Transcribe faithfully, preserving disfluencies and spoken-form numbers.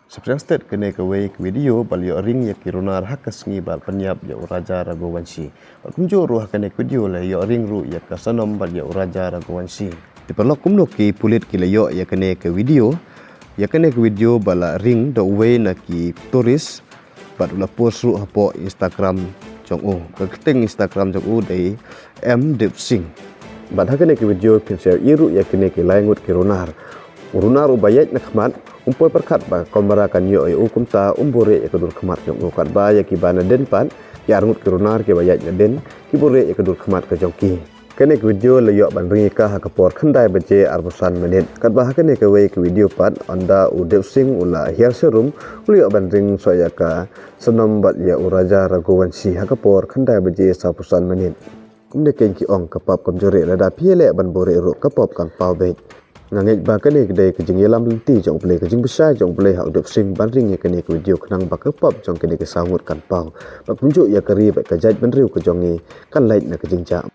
Sa pyrshang stet kane kawei ka video ba la ïoh ring ïa ki runar ha ka sngi ba la pynïap ïa u Raja Raghuvanshi. Bad kumjuh ruh ha kane ka video la ïoh ring ruh ïa ka Sonam bad ïa u Raja Raghuvanshi. Te paralok, kumno ki pulit ki la ïoh ïa kane ka video? Ïa kane ka video ba la ring da uwei na ki tourist bad u la post ruh hapoh Instagram jong u. Ka kyrteng Instagram jong u dei M Dip Singh. Bad ha kane ka video phin sa ïohi ruh ïa kine ki lai ngut ki runar. U runar uba ïaid na khmat um poi pyrkhat ba ka kamera kan ïoh ïa u, kumta um buhrieh ïa ka dur khmat jong u. Katba ïa kiba na dien pat, ki ar ngut ki runar kiba ïaid na dien ki buhrieh ïa ka dur khmat ka jong ki. Kane ka video la ïoh ban ring ïa ka ha ka por khyndai baje arphew san minit. Katba ha kane kawei ka video pat, ynda u Dip Singh u la hiar sharum, u la ïoh ban ring soh ïa ka Sonam bad ïa u Raja Raghuvanshi ha ka por khyndai baje sawphew san minit. Kumne kein ki ong, ka pop kam jur rieh, lada phi ïaleh ban buhrieh ruh ka pop kan paw beit. Nga ngeit ba kane ka dei ka jingïalam lynti jong U Blei, ka jingbishar jong U Blei ha u Dip Singh ban ring ïa kane ka video khnang ba ka pop jong kine ki saw ngut kan paw. Bad kumjuh ïa ka ri bad ka jaitbynriew ka jong ngi kan lait na ka jingjah.